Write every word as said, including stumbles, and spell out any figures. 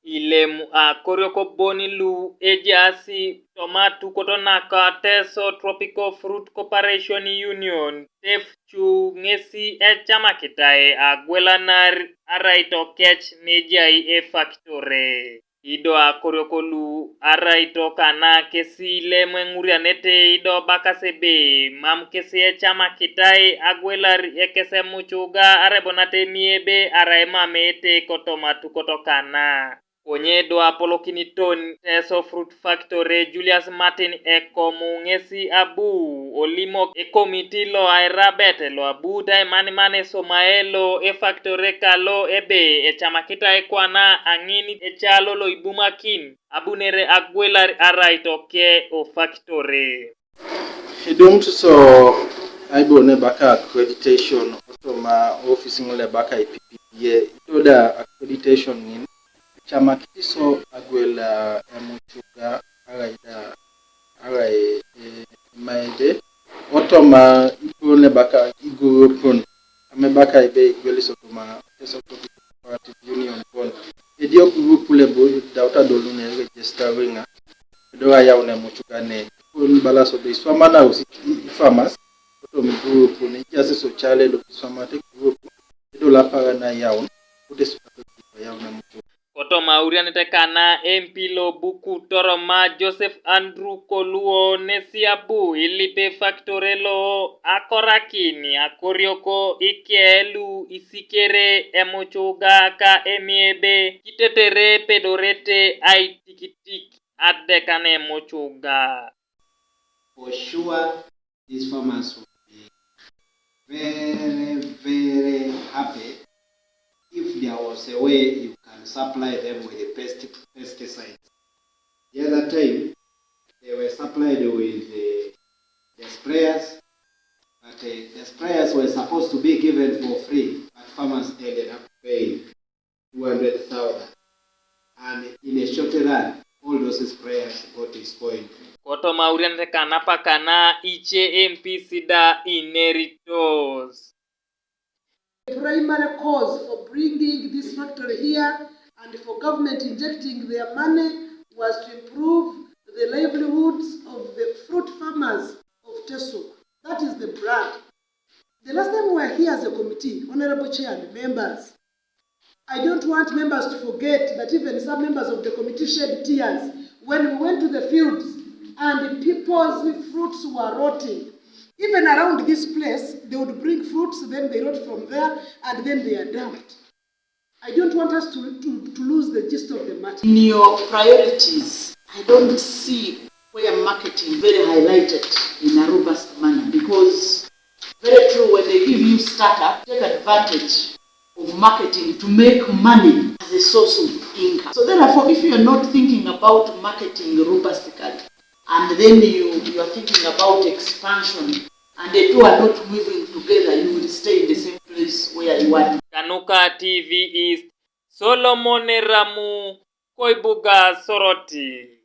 Ilem akoriok bon lu ejaasi toma atukot naka Teso Tropical Fruit Cooperation Union, TEFCU, ŋesi ecamakitai agwelanar arai tokec nejai efakitore. Ido akoriok lu arai tokana kesi ilem eŋurianete ido bakas ebe mam kesi ecamakitai agwelar ekes emucuga arai bo natemie ebe arai mam ete kotoma atukot kana. Konye do apolokiniton Teso Fruit Factory Julius Martin Ekomu ŋesi abu olimok ekomiti lo airabet lo abuut aimaniman esomae lo efakitore kalo ebe ecamakitai kwana aŋin ecalo lo ibumakin abunere agwelar arai toke ofakitore. Idumut so aibo nebaka accreditation otoma office ŋun lebaka I P P A, ido da accreditation ŋin ecamakit so agwel, ah, emucuga arai da arai, eh, emaebe otoma igurupun lebaka igurupun amebaka ebe igwelis otoma Teso Cooperative Union bon. Edio gurupu lebo dauta dolune register riŋa edo ayaun emucuga ne Kon bala so be iswamana usi ifamas kotom gurupu ne jasi so chale lo iswamate gurupu edo lapara na yaun kote sukate ayaun emucuga. Kotoma aurianet kana M P lo buku Toroma Joseph Andrew Koluo nesi abu ilipe fakitore lo akorakin akorioko ikelu isikere emucuga ka emiebe kitetere pedorete aitikitik adekana emucuga. For sure, these farmers will be very, very happy if there was a way you can supply them with the pest-, pesticides. The other time, they were supplied with the, the sprayers, but, uh, the sprayers were supposed to be given for free, but farmers ended up paying two hundred thousand. And in a short run, all those sprayers got spoiled. Kotoma aurianet kana pakana ice M P sida ineritos. The primary cause for bringing this factory here and for government injecting their money was to improve the livelihoods of the fruit farmers of Teso. That is the brand. The last time we were here as a committee, Honorable Chair and members, I don't want members to forget that even some members of the committee shed tears when we went to the fields and people's fruits were rotting. Even around this place, they would bring fruits, then they rot from there, and then they are dumped. I don't want us to, to, to lose the gist of the matter. In your priorities, I don't see where marketing very highlighted in a robust manner, because very true, when they give you startup, take advantage of marketing to make money as a source of income. So therefore, if you are not thinking about marketing robustly, and then you, you are thinking about expansion, and the two are not moving together, you will stay in the same place where you are. Kanuka T V East, Solomon Ramu, Koibuga Soroti.